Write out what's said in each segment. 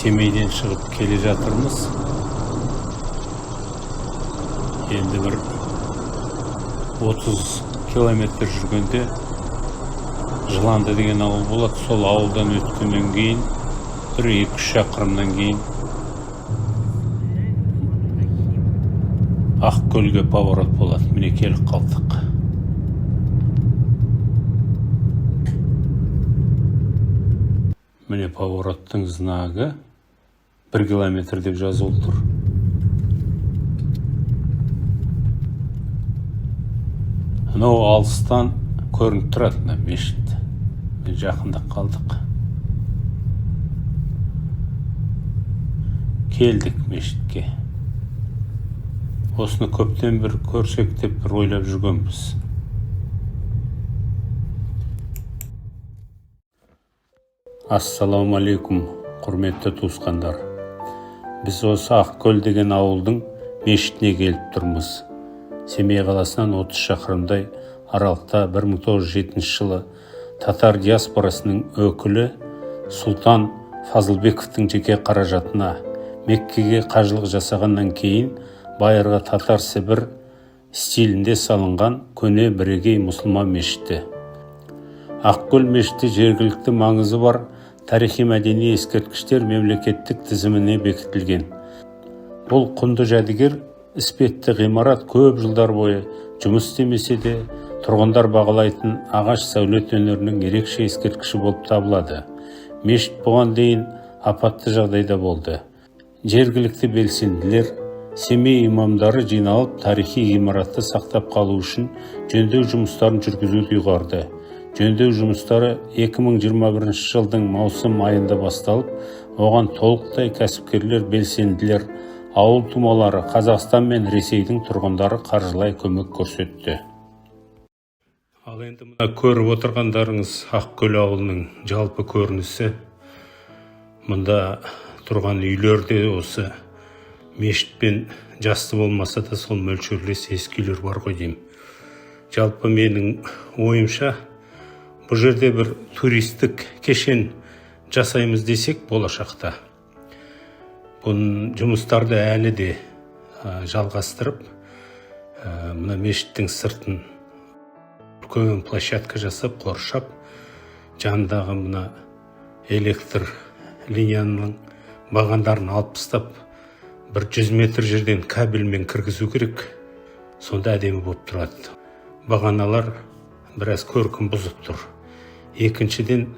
Семейден шығып келе жатырмыз. Енді бір 30 километр жүргенде Жыланды деген ауыл болады. Сол ауылдан өткеннен кейін бір 2-3 шақырымнан кейін Ақкөлге поворот болады. Міне, келіп қалдық. Міне, повороттың знагы, 1 километр деп жазулы тұр. Анау алыстан көрініп тұрады мына мешіт. Міне, жақындап қалдық, келдік мешітке. Осыны көптен бір көрсек деп бір ойлап жүргенбіз. Ассалаумағалейкум, құрметті туысқандар! Біз осы Ақкөл деген ауылдың мешітіне келіп тұрмыз. Семей қаласынан 30 шақырымдай аралықта 1907 жылы татар диаспорасының өкілі Сұлтан Фазылбековтің жеке қаражатына Меккеге қажылық жасағаннан кейін байырғы татар сібір стилінде салынған көне бірегей мұсылман мешіті. Ақкөл мешіті жергілікті маңызы бар тарихи мәдени ескерткіштер мемлекеттік тізіміне бекітілген. Бұл құнды жәдігер іспетті ғимарат көп жылдар бойы жұмыс істемесе де, тұрғындар бағалайтын ағаш сәулет өнерінің ерекше ескерткіші болып табылады. Мешіт бұған дейін апатты жағдайда болды. Жергілікті белсенділер, Семей имамдары жиналып, тарихи ғимаратты сақтап қалу үшін жөндеу жұмыстарын жүргізуді ұйғарды. Жөндеу жұмыстары 2021 жылдың маусым айында басталып, оған толықтай кәсіпкерлер, белсенділер, ауыл тумалары, Қазақстан мен Ресейдің тұрғындары қаржылай көмек көрсетті. Ал енді мына көріп отырғандарыңыз — Ақкөл ауылының жалпы көрінісі. Мұнда тұрған үйлер де осы мешітпен жасты болмаса да, сол мөлшерлес ескі үйлер бар ғой деймін. Жалпы, менің ойымша, бұл жерде бір туристік кешен жасаймыз десек болашақта, бұның жұмыстарды әлі де жалғастырып, мына мешіттің сыртын үлкен площадка жасап, қоршап, жанындағы мына электр линияның бағандарын алып тастап, бір 100 метр жерден кабельмен кіргізу керек. Сонда әдемі болып тұрады. Бағаналар біраз көркін бұзып тұр. Екіншіден,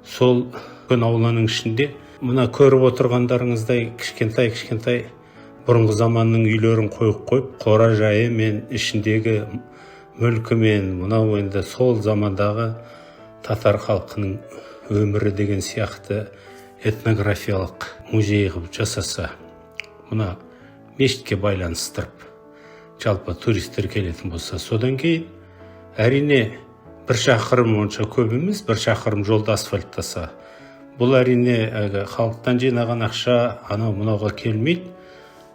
сол үлкен ауланың ішінде мына көріп отырғандарыңыздай кішкентай кішкентай бұрынғы заманның үйлерін қойып қойып, қора жайы мен ішіндегі мүлкімен, мынау енді сол замандағы татар халқының өмірі деген сияқты этнографиялық музей қылып жасаса, мына мешітке байланыстырып, жалпы туристер келетін болса, содан кейін, әрине, 1 шақырым, онша көп емес, 1 шақырым жолды асфальттаса, бұл, әрине, әлгі халықтан жинаған ақша анау мынауға келмейді.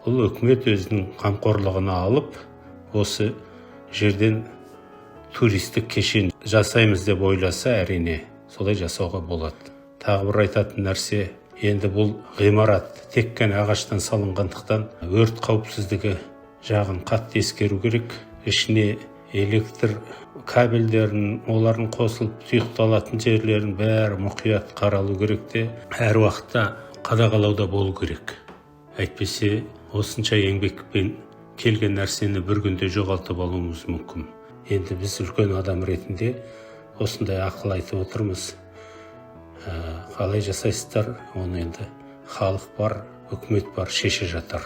Бұл үкімет өзінің қамқорлығына алып, осы жерден туристік кешен жасаймыз деп ойласа, әрине, солай жасауға болады. Тағы бір айтатын нәрсе: енді бұл ғимарат тек қана ағаштан салынғандықтан, өрт қауіпсіздігі жағын қатты ескеру керек. Ішіне электр кабельдерін, олардың қосылып тұйықталатын жерлерін бәрі мұқият қаралу керек те, әр уақытта қадағалауда болу керек. Әйтпесе осынша еңбекпен келген нәрсені бір күнде жоғалтып алуымыз мүмкін. Енді біз үлкен адам ретінде осындай ақыл айтып отырмыз. Қалай жасайсыздар, оны енді халық бар, үкімет бар, шеше жатар.